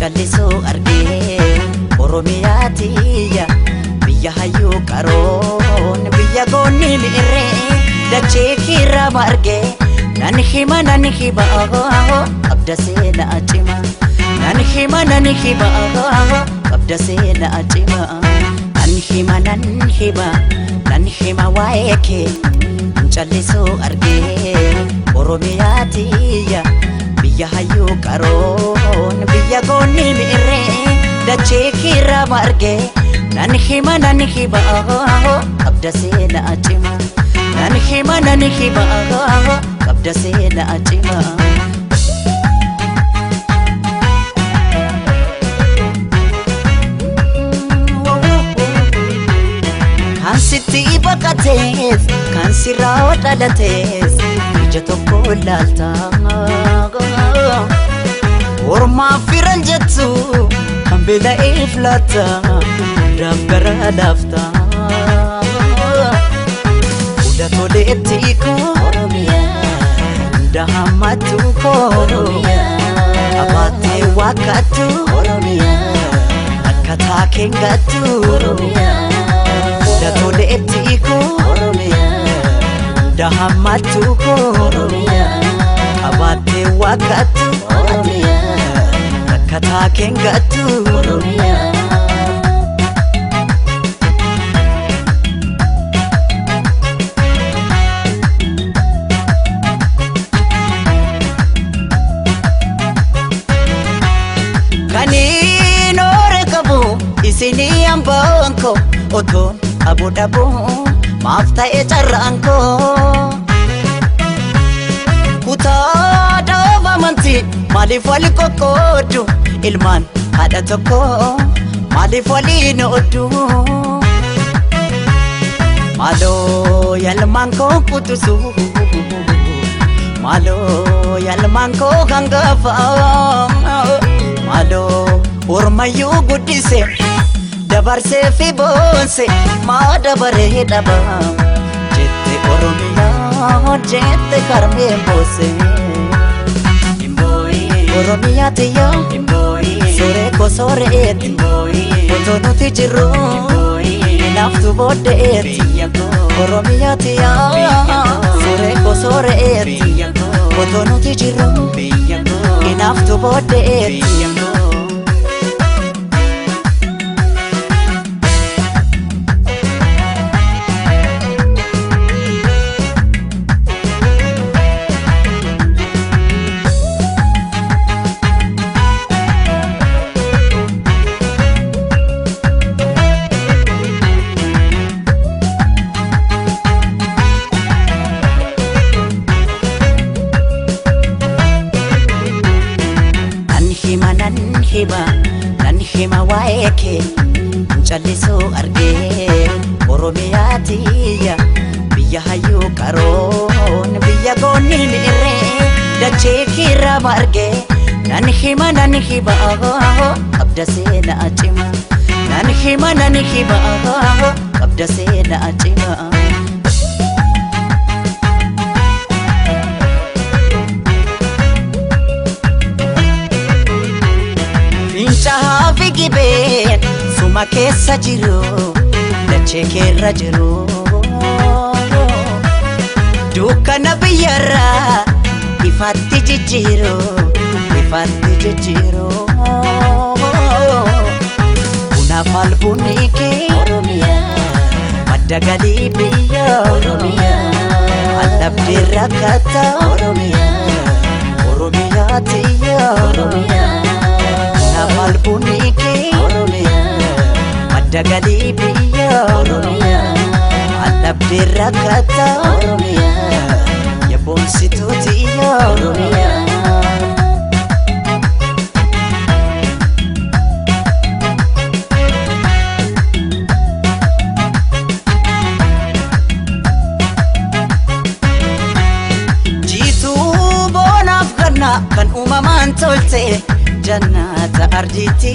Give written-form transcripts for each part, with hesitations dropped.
Callisuu argee Oromiyaa tiyya biyya hayyuu qaroon biyya goonni mi'irree dachee kiirama argee nan hima nan hima qabda seenaa cima nan hima nan hima qabda seenaa cima nan hima nan hima nan hima waa'ee kee callisuu argee Oromiyaa tiyya biyya hayyuu qaroon biyya goonni mi'irree dachee kiirama argee nan hima nan hima qabda seenaa cima nan hima nan hima qabda seenaa cima. Kan sitti baqatees kan sirraa dhalatees ija tokko ilaalta. Ormaaf firan jettu kan beela'eef laatta hundaaf gara laafta. Fuula toleetti koo hunda hammattu koo qabaattee waakkattu akkataa keengattu. Fuula toleetti koo hunda hammattu koo qabaattee waakkattu akkataa keengattu. Kaniin oore qabu isinii hambaan koo otoon qabu dhabu maaf ta'e carraan koo. Kutaa dhaaba amantii maaliif wali qoqqooddu ilmaan haadha tokko maaliif waliin ooddu. Maaloo yalmaan koo qutusu maaloo yalmaan koo hangafa maaloo ormayyuu guddise dabarsee fi boonse maa dabaree dhaba jette Oromiyaa jette karmeen boose. Oromiyaa tiyya sooree koo sooreeti otoo nuti jirru naaftu booddeeti. Oromiyaa tiyya sooree koo sooreeti otoo nuti jirru naaftu booddeeti. Nan hima nan hima nan hima waa'ee kee callisuu argee Oromiyaa tiyya biyya hayyuu qaroon biyya goonni mi'irree dachee kiirama argee nan hima nan hima qabda seenaa cima nan hima nan hima qabda seenaa cima. Fincaa'aa fi gibeen suma keessa jiru dachee keerra jiru. Dukkana biyyarraa ifatti jijjiiru ifatti jijjiiru. Bunaaf albuunni kee madda galii biyya allabdee rakkata Oromiyaa tiyya. Bunaaf albuunni kee madda galii biyya allabdee rakkata yabboonsituu tiyya. Jiituu boonaaf ganna kan uumamaan tolte jannata ardiitti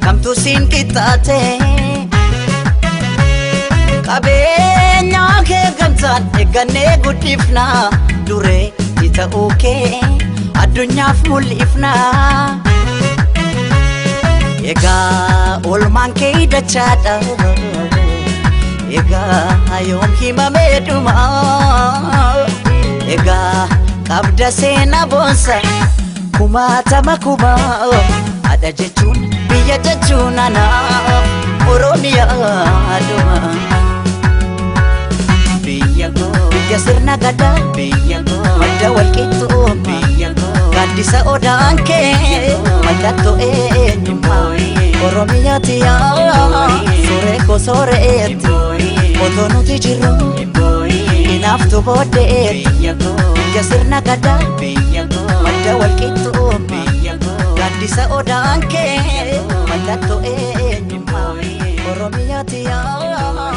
kamtu siin qixxaate. Qabeenya kee gamtaan eeggannee guddifna duree ni ta'uu kee addunyaaf mul'ifna. Egaa oolmaan kee dachaadha. Egaa yoom himamee dhuma. Egaa qabda seenaa boonsa kumaatama kuma. Haadha jechuun biyya jechuun anaaf Oromiyaa dhuma. Biyya koo biyya sirna gadaa, biyya koo madda walqixxummaa, biyya koo gaaddisa odaan kee mallattoo eenyummaa. Oromiyaati yaa suuree koo sooreetti, otoo nuti jirru hinaaftu booddeetti. Biyya sirna gadaa, biyya koo madda walqixxummaa, biyya koo gaaddisa odaan kee mallattoo eenyummaa. Oromiyaati yaa.